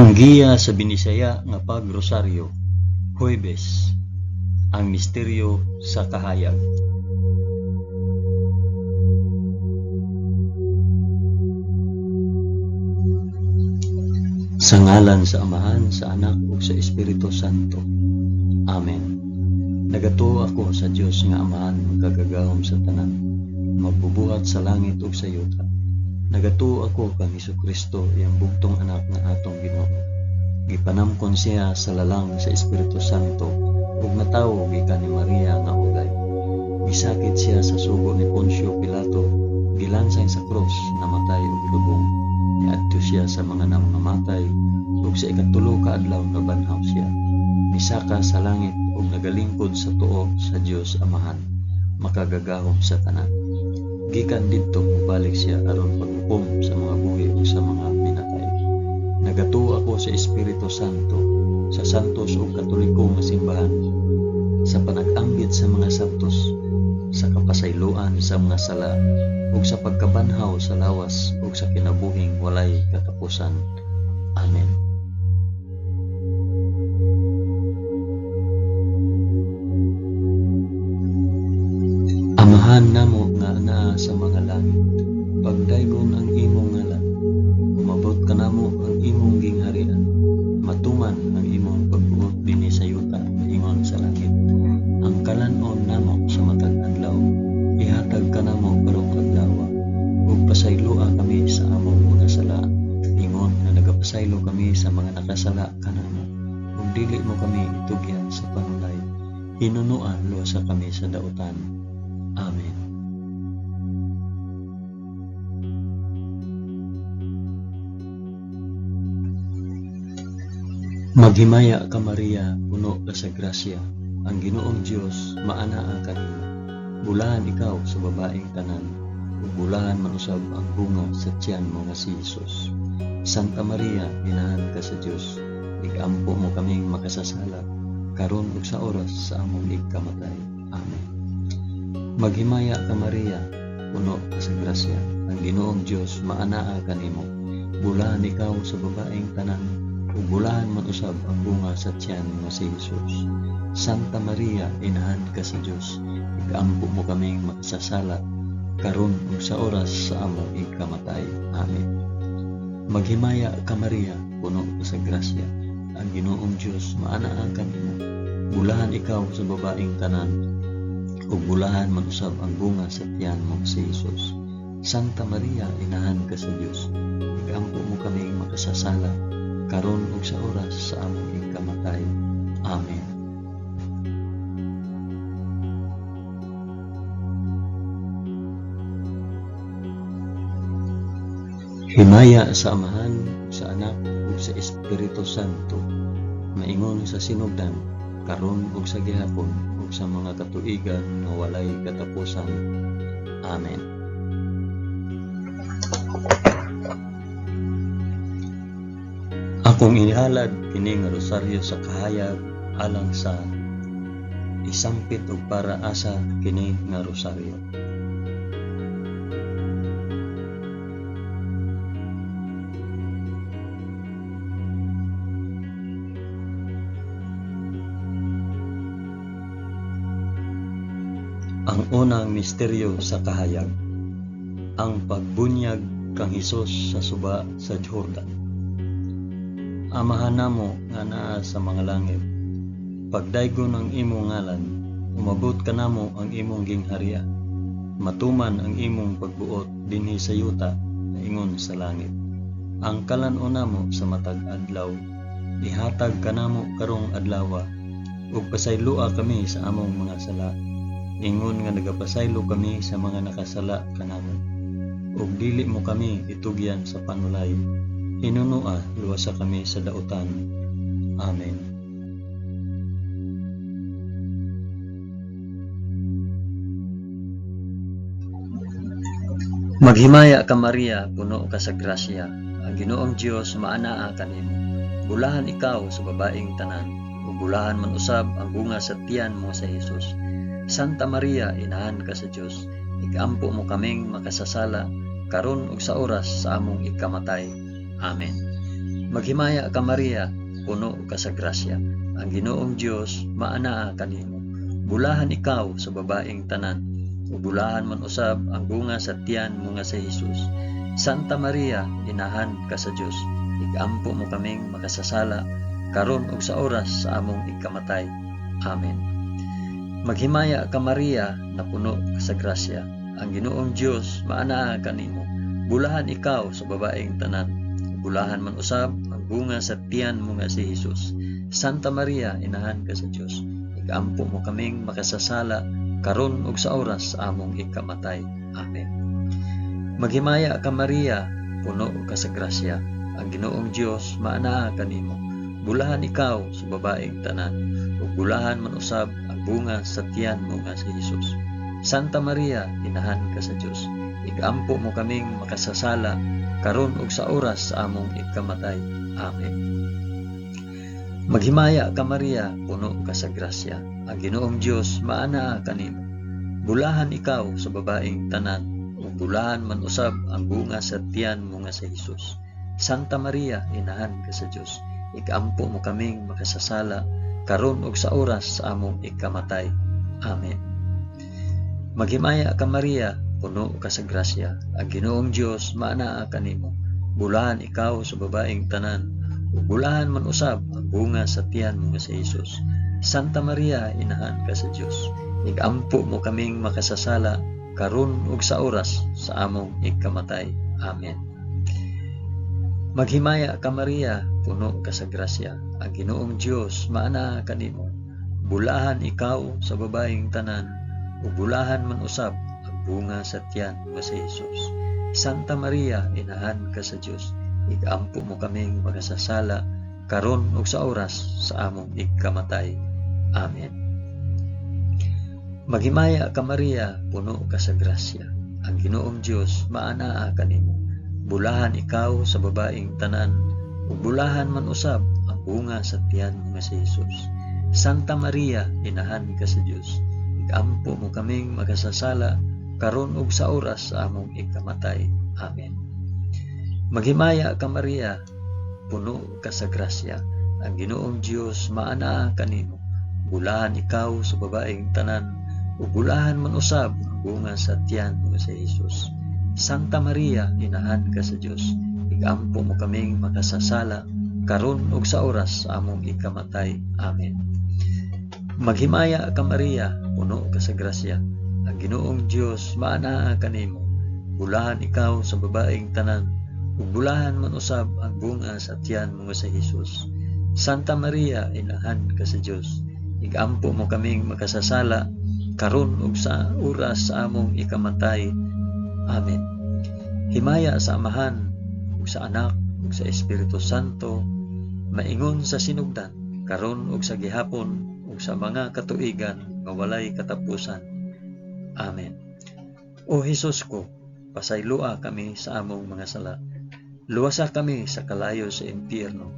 Ang giya sa Binisaya nga pagrosaryo, Huwebes, ang misteryo sa kahayag. Sa ngalan sa Amahan, sa Anak ug sa Espiritu Santo. Amen. Nagatuo ako sa Dios nga Amahan, makagagahom sa tanan, magbubuhat sa langit ug sa yuta. Nagatuo ako kang Hesukristo, iyang bugtong anak nga atong Ginoo. Gipanamkon siya sa lalang sa Espiritu Santo ug natawo gikan ni Maria nga ulay. Gisakit siya sa sugo ni Poncio Pilato, gilansang sa krus, namatay ug gilubong. Niadto siya sa mga nangamatay ug sa ikatulo ka adlaw nabanhaw siya. Misaka sa langit ug nagalingkod sa tuo sa Dios Amahan, makagagahom sa tanan. Gikan didto mobalik siya aron paghukom sa mga buhi ug sa mga pinatay. Nagatuo ako sa Espiritu Santo, sa santos ug katoliko nga simbahan, sa panag-ambit sa mga santos, sa kapasayloan sa mga sala, ug sa pagkabanhaw sa lawas ug sa kinabuhing walay katapusan. Amen. Amahan namo nga anaa sa mga langit, pagdaygon ang imong ngalan, umabot kanamo ang imong gingharian, matuman ang imong pagbuot dinhi sa yuta ingon sa langit. Ang kalan-on namo sa matag adlaw, ihatag kanamo karong adlawa, ug pasayloa kami sa among mga sala, ingon nga nagapasaylo kami sa mga nakasala kanamo, ug dili mo kami itugyan sa panulay, hinunoa luwasa kami sa dautan. Amen. Maghimaya ka Maria, puno ka sa grasya, ang Ginoong Dios maanaa kanimo. Bulahan ikaw sa babaeng tanan, ug bulahan man usab ang bunga sa tiyan mo nga si Jesus. Santa Maria, inahan ka sa Dios, igampo mo kaming makasasala, karon ug sa oras sa among igkamatay. Amen. Maghimaya ka Maria, puno ka sa grasya, ang Ginoong Dios maanaa kanimo. Bulahan ikaw sa babaeng tanan, ug bulahan man usab ang bunga sa tiyan nga si Jesus. Santa Maria, inahan ka sa Dios, igampo mo kaming makasasala, karon ug sa oras sa among igkamatay. Amen. Maghimaya ka Maria, puno ka sa grasya, ang Ginoong Dios maanaa kanimo. Bulahan ikaw sa babaeng tanan, ug bulahan man usab ang bunga sa tiyan mo si Jesus. Santa Maria, inahan ka sa Dios, igampo mo kaming makasasala, karon ug sa oras sa among igkamatay. Amen. Himaya sa Amahan, sa Anak, ug sa Espiritu Santo, maingon sa sinugdan, karon ug sa gihapon, ug sa mga katuigan nga walay katapusan. Amen. Akong inihalad kini nga rosaryo sa kahayag alang sa isampit og para asa kini nga rosaryo. Ang unang misteryo sa kahayag, ang pagbunyag kang Hesus sa suba sa Jordan. Amahan namo nga naa sa mga langit, pagdaygon ang imong ngalan, umabot kanamo ang imong gingharian, matuman ang imong pagbuot dinhi sa yuta ingon sa langit. Ang kalan-on namo sa matag adlaw, ihatag kanamo karong adlawa, ug pasayloa kami sa among mga sala, ingon nga nagapasaylo kami sa mga nakasala kanamo. Ug dili mo kami itugyan sa panulay, hinunoa luwasa kami sa dautan. Amen. Maghimaya ka Maria, puno ka sa grasya, ang Ginoong Dios maanaa kanimo. Bulahan ikaw sa babaeng tanan, ug bulahan man usab ang bunga sa tiyan mo sa Jesus. Santa Maria, inahan ka sa Dios, ikampo mo kaming makasasala, karon ug sa oras sa among ikamatay. Amen. Maghimaya ka Maria, puno ka sa grasya. Ang Ginoong Dios maanaa kanimo. Bulahan ikaw sa babaeng tanan, ug bulahan man usab ang bunga sa tiyan mo nga si Jesus. Santa Maria, inahan ka sa Dios, igampo mo kaming makasasala karon ug sa oras sa among ikamatay. Amen. Maghimaya ka Maria, napuno ka sa grasya. Ang Ginoong Dios maanaa kanimo. Bulahan ikaw sa babaeng tanan, bulahan man usab ang bunga sa tiyan mo nga si Jesus. Santa Maria, inahan ka sa Dios, igampo mo kaming makasasala karon ug sa oras sa among ikamatay. Amen. Maghimaya ka Maria, puno ka sa grasya. Ang Ginoong Dios maanaa kanimo. Bulahan ikaw sa babaeng tanan, ug bulahan man usab ang bunga sa tiyan mo nga si Jesus. Santa Maria, inahan ka sa Dios, igampo mo kaming makasasala karon ug sa oras sa among ikamatay. Amen. Maghimaya ka Maria, puno ka sa grasya. Ang Ginoong Dios maanaa kanimo. Bulahan ikaw sa babaeng tanan, ug bulahan man usab ang bunga sa tiyan mo nga si Jesus. Santa Maria, inahan ka sa Dios, ikampo mo kaming makasasala karon ug sa oras sa among ikamatay. Amen. Maghimaya ka Maria, puno ka sa grasya. Ang Ginoong Dios maanaa kanimo. Bulahan ikaw sa babaeng tanan, ug bulahan man usab ang bunga sa tiyan mo nga si Jesus. Santa Maria, inahan ka sa Dios, igampo mo kaming makasasala karon ug sa oras sa among ikamatay. Amen. Maghimaya ka Maria, puno ka sa grasya. Ang Ginoong Dios maanaa kanimo. Bulahan ikaw sa babaeng tanan, ug bulahan man usab ang bunga sa tiyan mo si Jesus. Santa Maria, inahan ka sa Dios, igampo mo kaming makasasala karon ug sa oras sa among ikamatay. Amen. Maghimaya ka Maria, puno ka sa grasya. Ang Ginoong Dios maanaa kanimo. Bulahan ikaw sa babaeng tanan, ug bulahan man usab ang bunga sa tiyan mo nga si Jesus. Santa Maria, inahan ka sa Dios, igampo mo kaming makasasala karon ug sa oras sa among ikamatay. Amen. Maghimaya ka Maria, puno ka sa grasya. Ang Ginoong Dios maanaa kanimo. Bulahan ikaw sa babaeng tanan, ug bulahan man usab ang bunga sa tiyan mo nga si Jesus. Santa Maria, inahan ka sa Dios, igampo mo kaming makasasala karon ug sa oras sa among ikamatay. Amen. Maghimaya ka Maria, puno ka sa grasya. Ang Ginoong Dios maanaa kanimo. Bulahan ikaw sa babaeng tanan, ug bulahan man usab ang bunga sa tiyan mo nga si Jesus. Santa Maria, inahan ka sa Dios, igampo mo kaming makasasala karon ug sa oras sa among ikamatay. Amen. Himaya sa Amahan ug sa Anak ug sa Espiritu Santo, maingon sa sinugdan, karon ug sa gihapon ug sa mga katuigan nga walay katapusan. Amen. O Hesus ko, pasayloa kami sa among mga sala. Luwasa kami sa kalayo sa impyerno,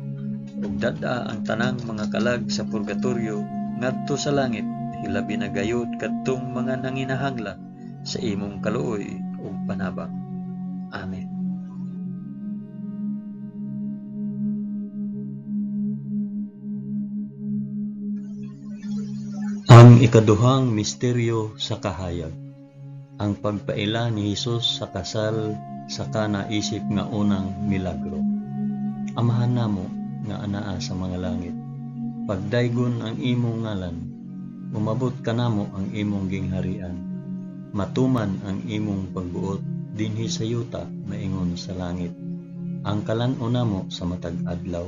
ug dad-a ang tanang mga kalag sa purgatorio ngadto sa langit, hilabi na gayud kadtong mga nanginahanglan sa imong kaluoy ug panabang. Amen. Ang ikaduhang misteryo sa kahayag, ang pagpaila ni Hesus sa kasal sa Kana isip nga unang milagro. Amahan namo nga anaa sa mga langit, pagdaygon ang imong ngalan, umabot kanamo ang imong gingharian, matuman ang imong pagbuot dinhi sa yuta maingon sa langit. Ang kalan-on namo sa matag adlaw,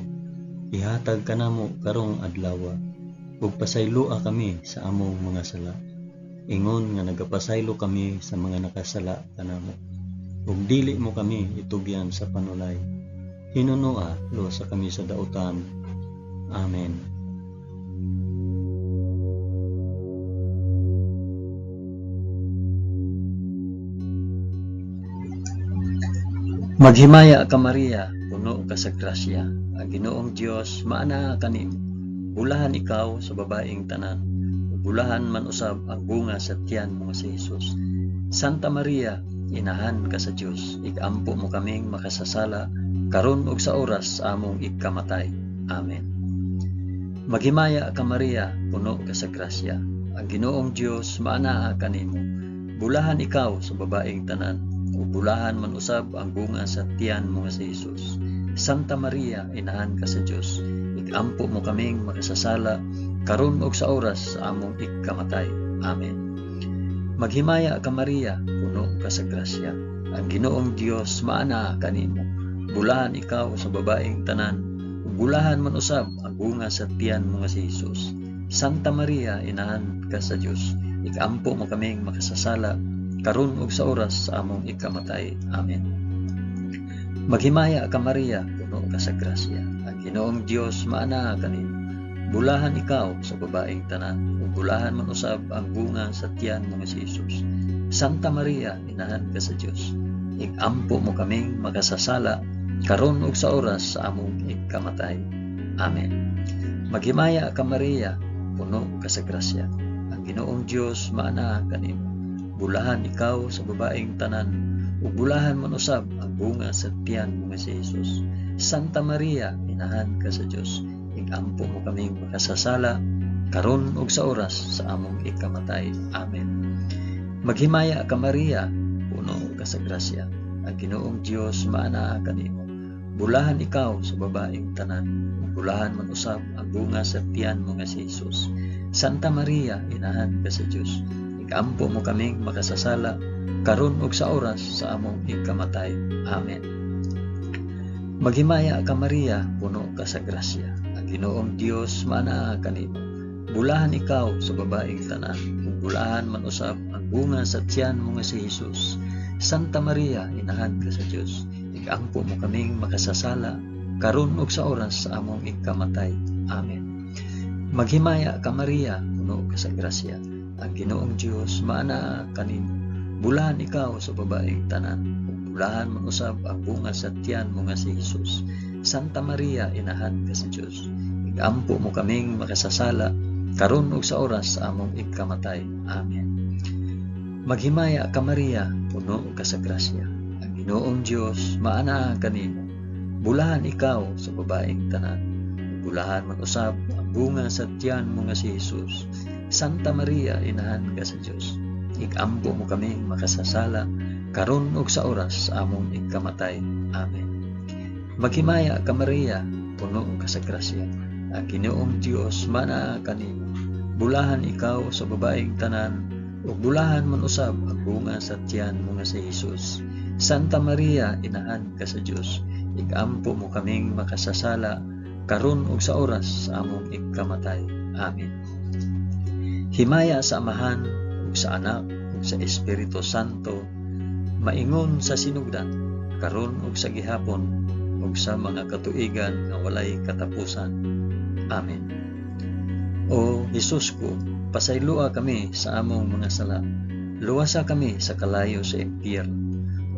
ihatag kanamo karong adlawa, ug pasayloa kami sa among mga sala, ingon nga nagapasaylo kami sa mga nakasala kanamo. Ug dili mo kami itugyan sa panulay, hinunoa luwasa kami sa dautan. Amen. Maghimaya ka Maria, puno ka sa grasya. Ang Ginoong Dios maanaa kanimo. Bulahan ikaw sa babaeng tanan, ug bulahan man usab ang bunga sa tiyan mo nga si Hesus. Santa Maria, Inahan ka sa Dios, igampo mo kaming makasasala karon ug sa oras sa among ikamatay. Amen. Maghimaya ka Maria, puno ka sa grasya. Ang Ginoong Dios maanaa kanimo. Bulahan ikaw sa babaeng tanan, ug bulahan man usab ang bunga sa tiyan mo nga si Jesus. Santa Maria, inahan ka sa Dios, igampo mo kaming makasasala karon ug sa oras sa among ikamatay. Amen. Maghimaya ka Maria, puno ka sa grasya. Ang Ginoong Dios maanaa kanimo. Bulahan ikaw sa babaeng tanan, ug bulahan man usab ang bunga sa tiyan mo nga si Jesus. Santa Maria, inahan ka sa Dios, ikampo mo kaming makasasala karon ug sa oras sa among ikamatay. Amen. Maghimaya ka Maria, puno ka sa grasya. Ang Ginoong Dios maanaa kanimo. Bulahan ikaw sa babaeng tanan, ug bulahan man usab ang bunga sa tiyan mo nga si Jesus. Santa Maria, inahan ka sa Dios, igampo mo kaming makasasala karon ug sa oras sa among ikamatay. Amen. Maghimaya ka Maria, puno ka sa grasya. Ang Ginoong Dios maanaa kanimo. Bulahan ikaw sa babaeng tanan, ug bulahan man usab ang bunga sa tiyan mo nga si Jesus. Santa Maria, inahan ka sa Dios, igampo mo kaming makasasala karon ug sa oras sa among ikamatay. Amen. Maghimaya ka Maria, puno ka sa grasya. Ang Ginoong Dios maanaa kanimo. Bulahan ikaw sa babaeng tanan, ug bulahan man usab ang bunga sa tiyan mo nga si Jesus. Santa Maria, inahan ka sa Dios, igampo mo kaming makasasala karon ug sa oras sa among ikamatay. Amen. Maghimaya ka Maria, puno ka sa grasya. Ang Ginoong Dios maanaa kanimo. Bulahan ikaw sa babaeng tanan, ug bulahan man usab ang bunga sa tiyan mo nga si Jesus. Santa Maria, inahan ka sa Dios, igampo mo kaming makasasala karon ug sa oras sa among ikamatay. Amen. Maghimaya ka Maria, puno ka sa grasya. Ang Ginoong Dios maanaa kanimo. Bulahan ikaw sa babaeng tanan, ug bulahan man usab ang bunga sa tiyan mo nga si Jesus. Santa Maria, inahan ka sa Dios, igampo mo kaming makasasala karon ug sa oras sa among ikamatay. Amen. Maghimaya ka Maria, puno ka sa grasya. Ang Ginoong Dios maanaa kanimo. Bulahan ikaw sa babaeng tanan, ug bulahan man usab ang bunga sa tiyan mo nga si Jesus. Santa Maria, inahan ka sa Dios, igampo mo kaming makasasala karon ug sa oras sa among ikamatay. Amen. Maghimaya ka Maria, puno ka sa grasya. Ang Ginoong Dios maanaa kanimo. Bulahan ikaw sa babaeng tanan, ug bulahan man usab ang bunga sa tiyan mo nga si Jesus. Santa Maria, inahan ka sa Dios, igampo mo kaming makasasala karon ug sa oras sa among ikamatay. Amen. Himaya sa Amahan ug sa Anak ug sa Espiritu Santo, maingon sa sinugdan, karon ug sa gihapon ug sa mga katuigan nga walay katapusan. Amen. O Hesus ko, pasayloa kami sa among mga sala. Luwasa kami sa kalayo sa impyerno.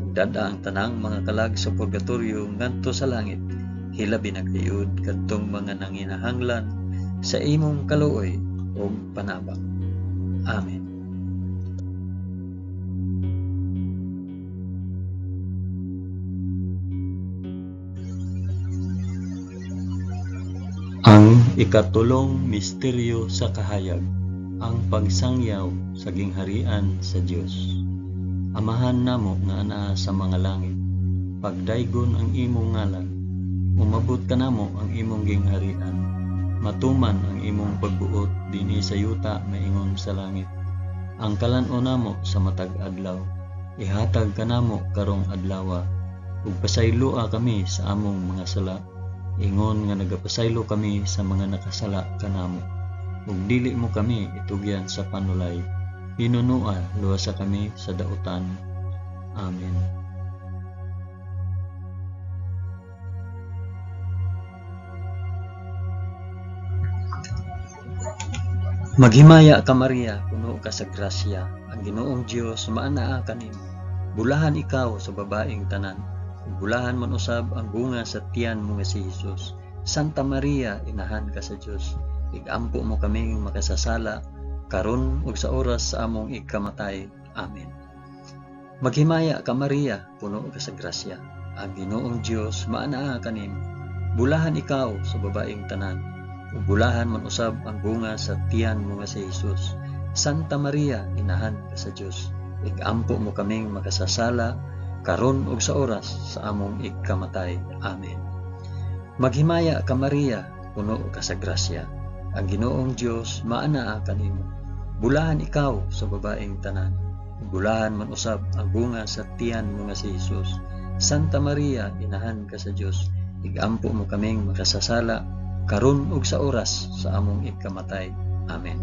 Ug dad-a ang tanang mga kalag sa purgatorio ngadto sa langit. Hilabi na gayud kadtong mga nanginahanglan sa imong kaluoy ug panabang. Amen. Ang ikatulong misteryo sa kahayag, ang pagsangyaw sa gingharian sa Dios. Amahan namo nga anaa sa mga langit, pagdaygon ang imong ngalan, umabot kanamo ang imong gingharian, matuman ang imong pagbuot dinhi sa yuta maingon sa langit. Ang kalan-on namo sa matag adlaw, ihatag kanamo karong adlawa, ug pasayloa kami sa among mga sala, ingon nga nagapasaylo kami sa mga nakasala kanamo. Ug dili mo kami itugyan sa panulay, hinunua luwasa kami sa dautan. Amen. Maghimaya ka Maria, puno ka sa grasya. Ang Ginoong Dios maanaa kanimo. Bulahan ikaw sa babaeng tanan, ug bulahan man usab ang bunga sa tiyan mo nga si Jesus. Santa Maria, inahan ka sa Dios, igampo mo kaming makasasala karon ug sa oras sa among ikamatay. Amen. Maghimaya ka Maria, puno ka sa grasya. Ang Ginoong Dios maanaa kanimo. Bulahan ikaw sa babaeng tanan, ug bulahan man usab ang bunga sa tiyan mo nga si Jesus. Santa Maria, inahan ka sa Dios, igampo mo kaming makasasala karon ug sa oras sa among igkamatay. Amen. Maghimaya ka Maria, puno ka sa grasya. Ang Ginoong Dios maanaa kanimo. Bulahan ikaw sa babaeng tanan, ug bulahan man usab ang bunga sa tiyan mo nga si Jesus. Santa Maria, inahan ka sa Dios, igampo mo kaming makasasala karon ug sa oras sa among igkamatay. Amen.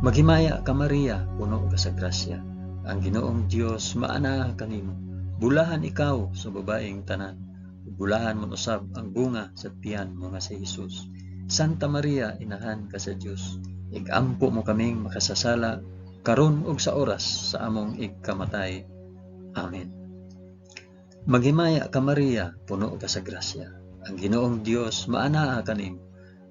Maghimaya ka Maria, puno ka sa grasya. Ang Ginoong Dios maanaa kanimo. Bulahan ikaw sa babaeng tanan, ug bulahan man usab ang bunga sa tiyan mo nga si Jesus. Santa Maria, inahan ka sa Dios, igampo mo kaming makasasala karon ug sa oras sa among igkamatay. Amen. Maghimaya ka Maria, puno ka sa grasya. Ang Ginoong Dios maanaa kanimo.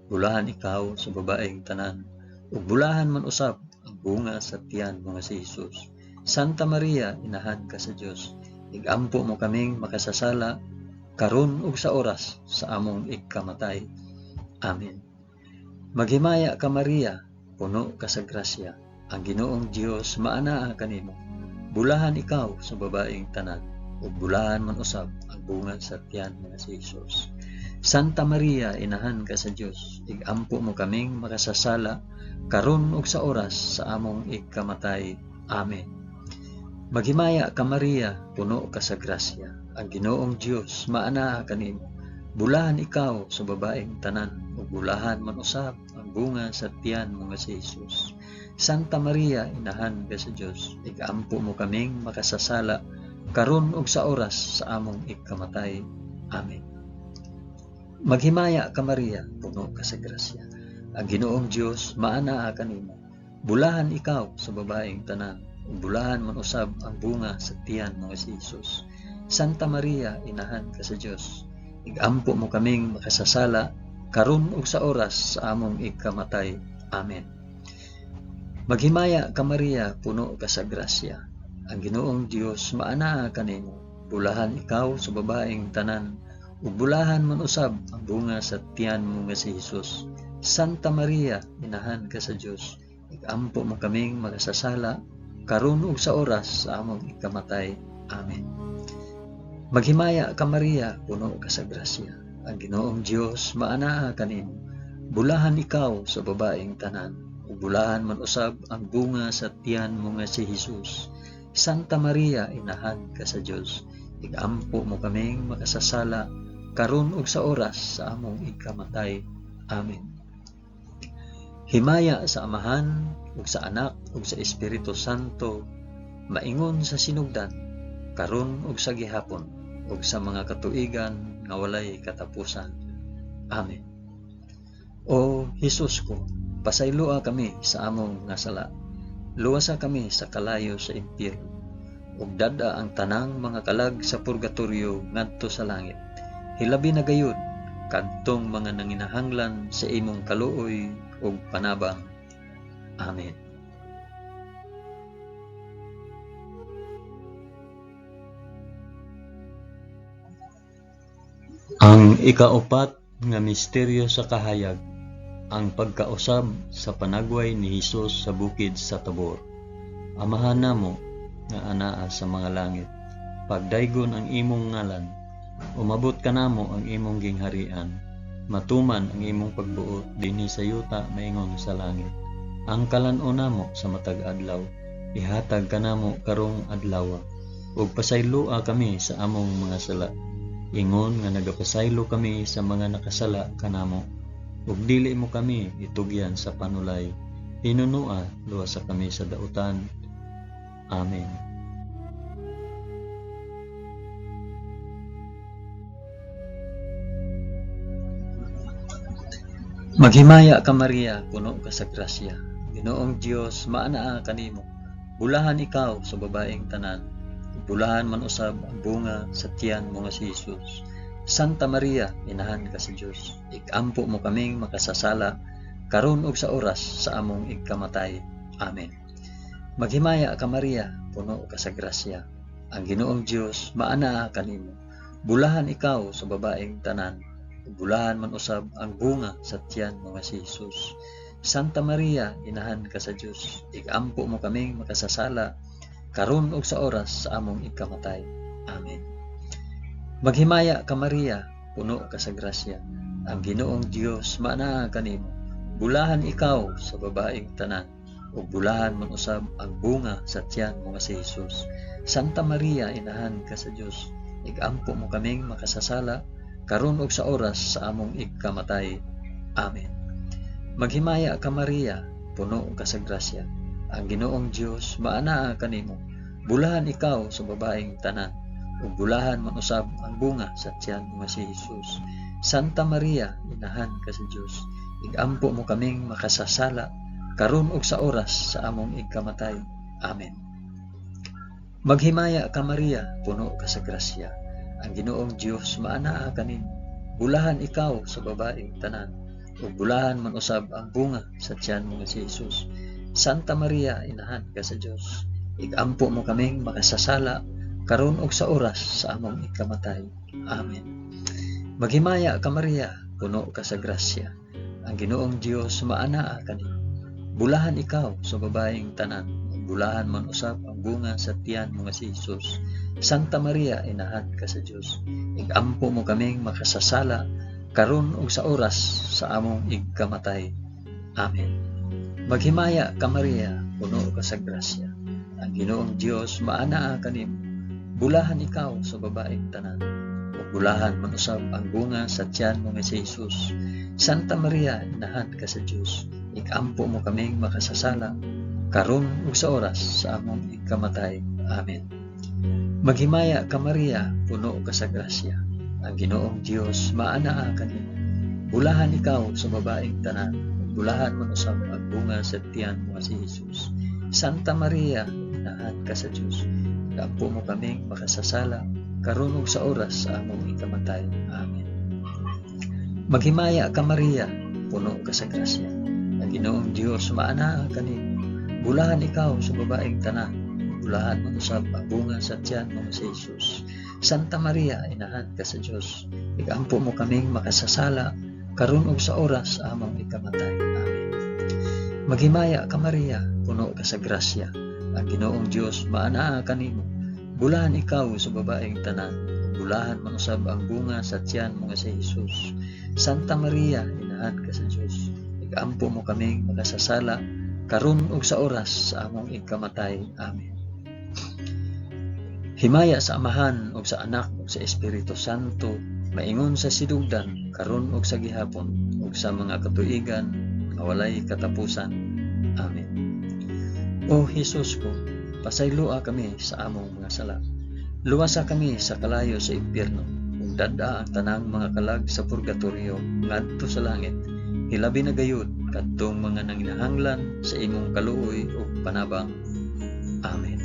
Bulahan ikaw sa babaeng tanan, ug bulahan man usab ang bunga sa tiyan mo nga si Jesus. Santa Maria, inahan ka sa Dios, igampo mo kaming makasasala karon ug sa oras sa among igkamatay. Amen. Maghimaya ka Maria, puno ka sa grasya. Ang Ginoong Dios maanaa kanimo. Bulahan ikaw sa babaeng tanan, ug bulahan man usab ang bunga sa tiyan mo nga si Jesus. Santa Maria, inahan ka sa Dios, igampo mo kaming makasasala karon ug sa oras sa among igkamatay. Amen. Maghimaya ka Maria, puno ka sa grasya. Ang Ginoong Dios maanaa kanimo. Bulahan ikaw sa babaeng tanan, ug bulahan man usab ang bunga sa tiyan mo nga si Jesus. Santa Maria, inahan ka sa Dios, igampo mo kaming makasasala karon ug sa oras sa among igkamatay. Amen. Maghimaya ka Maria, puno ka sa grasya. Ang Ginoong Dios maanaa kanimo. Bulahan ikaw sa babaeng tanan, ug bulahan man usab ang bunga sa tiyan mo nga si Jesus. Santa Maria, inahan ka sa Dios, igampo mo kaming makasasala karon ug sa oras sa among igkamatay. Amen. Maghimaya ka Maria, puno ka sa grasya. Ang Ginoong Dios maanaa kanimo. Bulahan ikaw sa babaeng tanan, ug bulahan man usab ang bunga sa tiyan mo nga si Jesus. Santa Maria, inahan ka sa Dios, igampo mo kaming makasasala karon ug sa oras sa among igkamatay. Amen. Maghimaya ka Maria, puno ka sa grasya. Ang Ginoong Dios maanaa kanimo. Bulahan ikaw sa babaeng tanan, ug bulahan man usab ang bunga sa tiyan mo nga si Jesus. Santa Maria, inahan ka sa Dios, igampo mo kaming makasasala karon ug sa oras sa among igkamatay. Amen. Himaya sa Amahan ug sa Anak ug sa Espiritu Santo, maingon sa sinugdan, karon ug sa gihapon, ug sa mga katuigan nga walay katapusan. Amen. O Hesus ko, pasayloa kami sa among nga sala. Luwasa kami sa kalayo sa impyerno, ug dad-a ang tanang mga kalag sa purgatorio ngadto sa langit. Hilabi na gayud kadtong mga nanginahanglan sa imong kaluoy ug panabang. Amen. Ang ikaupat nga misteryo sa kahayag, ang pagkausab sa panagway ni Hesus sa bukid sa Tabor. Amahan namo nga anaa sa mga langit, pagdaygon ang imong ngalan, umabot kanamo ang imong gingharian, matuman ang imong pagbuot dinhi sa yuta maingon sa langit. Ang kalan-on namo sa matag adlaw, ihatag kanamo karong adlaw, ug pasayloa kami sa among mga sala, ingon nga nagapasaylo kami sa mga nakasala kanamo, ug dili mo kami itugyan sa panulay, hinunua luwasa kami sa dautan. Amen. Maghimaya ka Maria, puno ka sa grasya. Ginoong Dios maanaa kanimo. Bulahan ikaw sa babaeng tanan, ug bulahan man usab ang bunga sa tiyan mo nga si Jesus. Santa Maria, inahan ka sa Dios, igampo mo kaming makasasala karon ug sa oras sa among igkamatay. Amen. Maghimaya ka Maria, puno ka sa grasya. Ang Ginoong Dios maanaa kanimo. Bulahan ikaw sa babaeng tanan, ug bulahan man usab ang bunga sa tiyan mo nga si Jesus. Santa Maria, inahan ka sa Dios, igampo mo kaming makasasala karon ug sa oras sa among ikamatay. Amen. Maghimaya ka Maria, puno ka sa grasya. Ang Ginoong Dios maanaa kanimo. Bulahan ikaw sa babaeng tanan, ug bulahan man usab ang bunga sa tiyan mo nga si Jesus. Santa Maria, inahan ka sa Dios, igampo mo kaming makasasala karon ug sa oras sa among ikamatay. Amen. Maghimaya ka Maria, puno ka sa grasya. Ang Ginoong Dios maanaa kanimo. Bulahan ikaw sa babaeng tanan, ug bulahan man usab ang bunga sa tiyan mo nga si Jesus. Santa Maria, inahan ka sa Dios, igampo mo kaming makasasala karon ug sa oras sa among ikamatay. Amen. Maghimaya ka Maria, puno ka sa grasya. Ang Ginoong Dios maanaa kanimo. Bulahan ikaw sa babaeng tanan, ug bulahan man usab ang bunga sa tiyan mo nga si Jesus. Santa Maria, inahan ka sa Dios, igampo mo kaming makasasala karon ug sa oras sa among ikamatay. Amen. Maghimaya ka Maria, puno ka sa grasya. Ang Ginoong Dios maanaa kanimo. Bulahan ikaw sa babaeng tanan, ug bulahan man usab ang bunga sa tiyan mo nga si Jesus. Santa Maria, inahan ka sa Dios, igampo mo kaming makasasala karon ug sa oras sa among ikamatay. Amen. Maghimaya ka Maria, puno ka sa grasya. Ang Ginoong Dios maanaa kanimo. Bulahan ikaw sa babaeng tanan, ug bulahan man usab ang bunga sa tiyan mo nga si Jesus. Santa Maria, inahan ka sa Dios, ikampo mo kaming makasasala karon ug sa oras sa among ikamatay. Amen. Maghimaya ka Maria, puno ka sa grasya. Ang Ginoong Dios maanaa kanimo. Bulahan ikaw sa babaeng tanan, ug bulahan man usab ang bunga sa tiyan mo nga si Jesus. Santa Maria, inahan ka sa Dios, ikampo mo kaming makasasala karon ug sa oras sa among ikamatay. Amen. Maghimaya ka Maria, puno ka sa grasya. Ang Ginoong Dios maanaa kanimo. Bulahan ikaw sa babaeng tanan, ug bulahan man usab ang bunga sa tiyan mo nga si Jesus. Santa Maria, inahan ka sa Dios, ikampo mo kaming makasasala karon ug sa oras sa among ikamatay. Amen. Maghimaya ka Maria, puno ka sa grasya. Ang Ginoong Dios maanaa kanimo. Bulahan ikaw sa babaeng tanan, ug bulahan man usab ang bunga sa tiyan mo nga si Jesus. Santa Maria, inahan ka sa Dios, ikampo mo kaming makasasala karon ug sa oras sa among ikamatay. Amen. Himaya sa Amahan ug sa Anak ug sa Espiritu Santo, maingon sa sinugdan, karon ug sa gihapon, ug sa mga katuigan nga walay katapusan. Amen. O Hesus ko, pasayloa kami sa among mga sala. Luwasa kami sa kalayo sa impyerno, ug dad-a ang tanang mga kalag sa purgatorio ngadto sa langit. Hilabi na gayud kadtong mga nanginahanglan sa imong kaluoy ug panabang. Amen.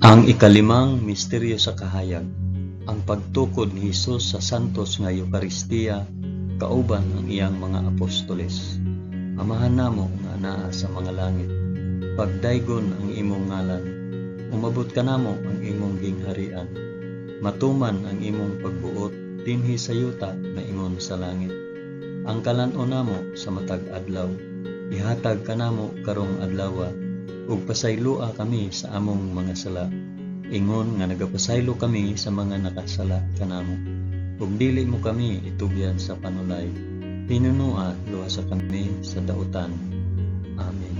Ang ikalimang misteryo sa kahayag, ang pagtukod ni Hesus sa santos nga Eukaristiya kauban ang iyang mga apostoles. Amahan namo nga anaa sa mga langit, pagdaygon ang imong ngalan, umabot kanamo ang imong gingharian, matuman ang imong pagbuot dinhi sa yuta maingon sa langit. Ang kalan-on namo sa matag adlaw, ihatag kanamo karong adlawa, ug pasayloa kami sa among mga sala, ingon nga nagapasaylo kami sa mga nakasala kanamo. Ug dili mo kami itugyan sa panulay, hinunua luwasa kami sa dautan. Amen.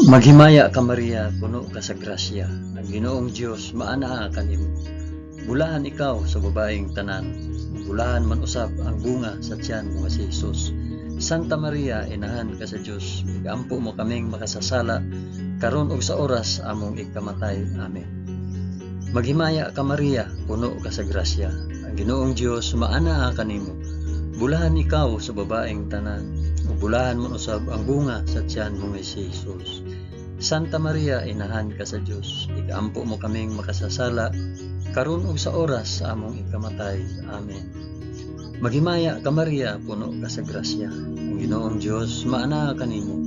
Maghimaya ka Maria, puno ka sa grasya. Ang Ginoong Dios maanaa kanimo. Bulahan ikaw sa babaeng tanan, bulahan man usab ang bunga sa tiyan mo nga si Jesus. Santa Maria, inahan ka sa Dios, igampo mo kaming makasasala karon ug sa oras among ikamatay. Amen. Maghimaya ka Maria, puno ka sa grasya. Ang Ginoong Dios maanaa kanimo. Bulahan ikaw sa babaeng tanan, ug bulahan man usab ang bunga sa tiyan mo nga si Jesus. Santa Maria, inahan ka sa Dios, igaampo mo kaming makasasala karon ug sa oras sa among ikamatay. Amen. Maghimaya ka Maria, puno ka sa grasya. Ang Ginoong Dios maanaa kanimo.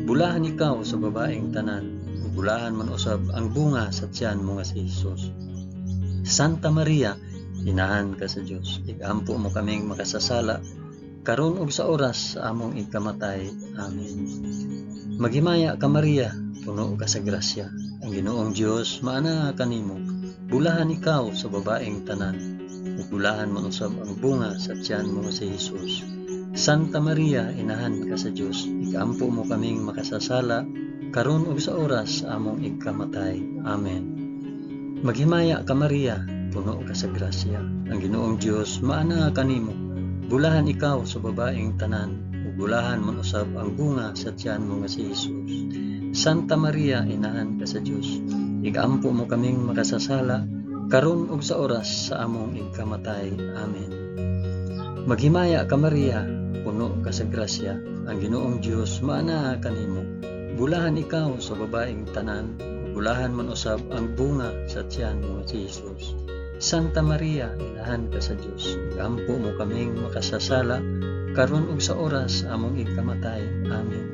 Bulahan ikaw sa babaeng tanan, ug bulahan man usab ang bunga sa tiyan mo nga si Hesus. Santa Maria, inahan ka sa Dios, igaampo mo kaming makasasala karon ug sa oras sa among ikamatay. Amen. Maghimaya ka Maria, puno ka sa grasya. Ang Ginoong Dios maanaa kanimo. Bulahan ikaw sa babaeng tanan, ug bulahan man usab ang bunga sa tiyan mo nga si Hesus. Santa Maria, inahan ka sa Dios, igaampo mo kaming makasasala karon ug sa oras sa among ikamatay. Amen. Maghimaya ka Maria, puno ka sa grasya. Ang Ginoong Dios maanaa kanimo. Bulahan ikaw sa babaeng tanan, ug bulahan man usab ang bunga sa tiyan mo nga si Hesus. Santa Maria, inahan ka sa Dios, igaampo mo kaming makasasala karon ug sa oras sa among ikamatay. Amen. Maghimaya ka Maria, puno ka sa grasya. Ang Ginoong Dios maanaa kanimo. Bulahan ikaw sa babaeng tanan, ug bulahan man usab ang bunga sa tiyan mo nga si Hesus. Santa Maria, inahan ka sa Dios, igaampo mo kaming makasasala karon ug sa oras sa among ikamatay. Amen.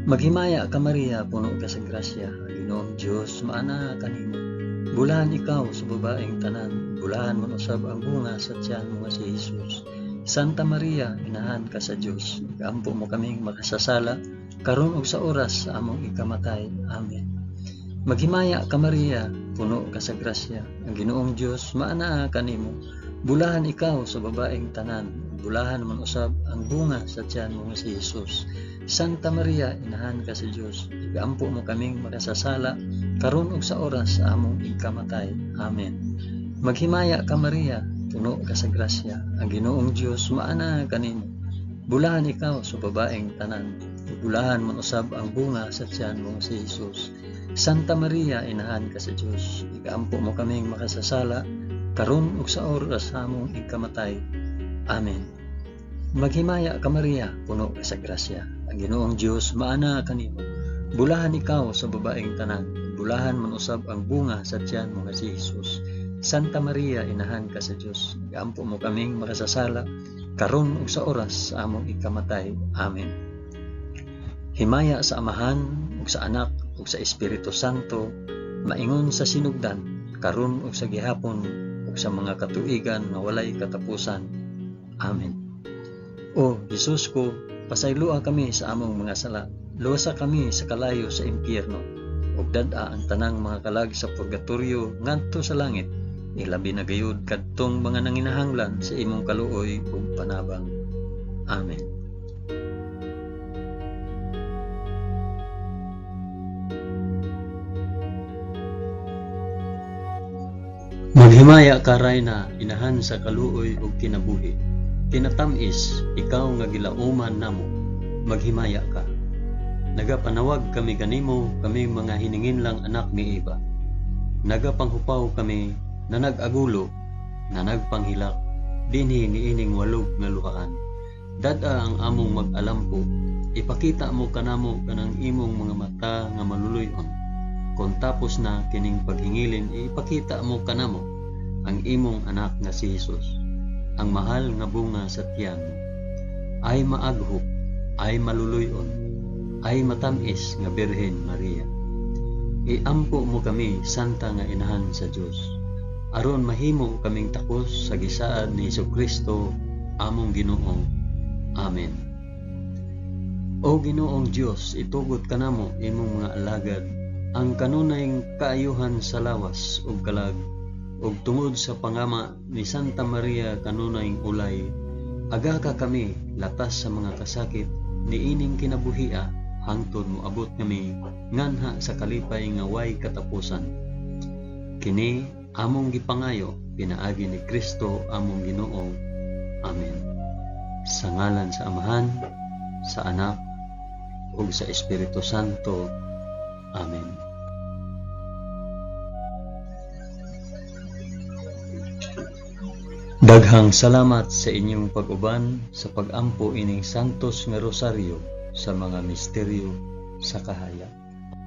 Maghimaya ka Maria, puno ka sa grasya. Ang Ginoong Dios maanaa kanimo. Bulahan ikaw sa babaeng tanan, bulahan man usab ang bunga sa tiyan mo nga si Hesus. Santa Maria, inahan ka sa Dios, igaampo mo kaming makasasala karon ug sa oras sa among ikamatay. Amen. Maghimaya ka Maria, puno ka sa grasya. Ang Ginoong Dios maanaa kanimo. Bulahan ikaw sa babaeng tanan, bulahan man usab ang bunga sa tiyan mo nga si Hesus. Santa Maria, inahan ka sa Dios, igaampo mo kaming makasasala karon ug sa oras sa among ikamatay. Amen. Maghimaya ka Maria, puno ka sa grasya. Ang Ginoong Dios maanaa kanimo. Bulahan ikaw sa babaeng tanan, bulahan man usab ang bunga sa tiyan mo nga si Hesus. Santa Maria, inahan ka sa Dios, igaampo mo kaming makasasala karon ug sa oras sa among ikamatay. Amen. Maghimaya ka Maria, puno ka sa grasya. Ang Ginoong Dios maanaa kanimo. Bulahan ikaw sa babaeng tanan, bulahan man usab ang bunga sa tiyan mo nga si Hesus. Santa Maria, inahan ka sa Dios, igaampo mo kaming makasasala karon ug sa oras sa among ikamatay. Amen. Himaya sa Amahan ug sa Anak ug sa Espiritu Santo, maingon sa sinugdan, karon ug sa gihapon ug sa mga katuigan nga walay katapusan. Amen. O Hesus ko, pasayloa kami sa among mga sala, luwasa kami sa kalayo sa impyerno, ug dad-a ang tanang mga kalag sa purgatorio ngadto sa langit, ilabi na gayud kadtong mga nanginahanglan sa imong kaluoy ug panabang. Amen. Maghimaya ka Rayna, inahan sa kaluoy ug kinabuhi. Kinatamis, ikaw nga gilauman namo, maghimaya ka. Nagapanawag kami kanimo, kami mga hininginlang anak ni Eva. Nagapanghupaw kami na nag-agulo, na nagpanghilak, dinhi niining walog nga luhaan. Dad-a ang among mag-alampo, ipakita mo kanamo kanang imong mga mata nga maluluy-on. Kon tapos na kining paghingilin, ipakita mo kanamo ang imong anak nga si Hesus, ang mahal nga bunga sa tiyan mo. Ay maaghop, ay maluluy-on, ay matamis nga Birhen Maria. Iampo mo kami, Santa nga Inahan sa Dios, aron mahimo kaming takos sa gisaad ni Hesukristo among Ginoo. Amen. O Ginoong Dios, itugot kanamo imong mga alagad ang kanunay kaayuhan sa lawas ug kalag, ug tungod sa pangama ni Santa Maria kanunay ulay, agaka kami latas sa mga kasakit niining kinabuhia hangtod moabot kami nganha sa kalipay nga way katapusan. Kini among gipangayo pinaagi ni Kristo among Ginoo. Amen. Sa ngalan sa Amahan, sa Anak, ug sa Espiritu Santo. Amen. Daghang salamat sa inyong pag-uban sa pag-ampo ining Santos nga Rosaryo sa mga misteryo sa kahayag.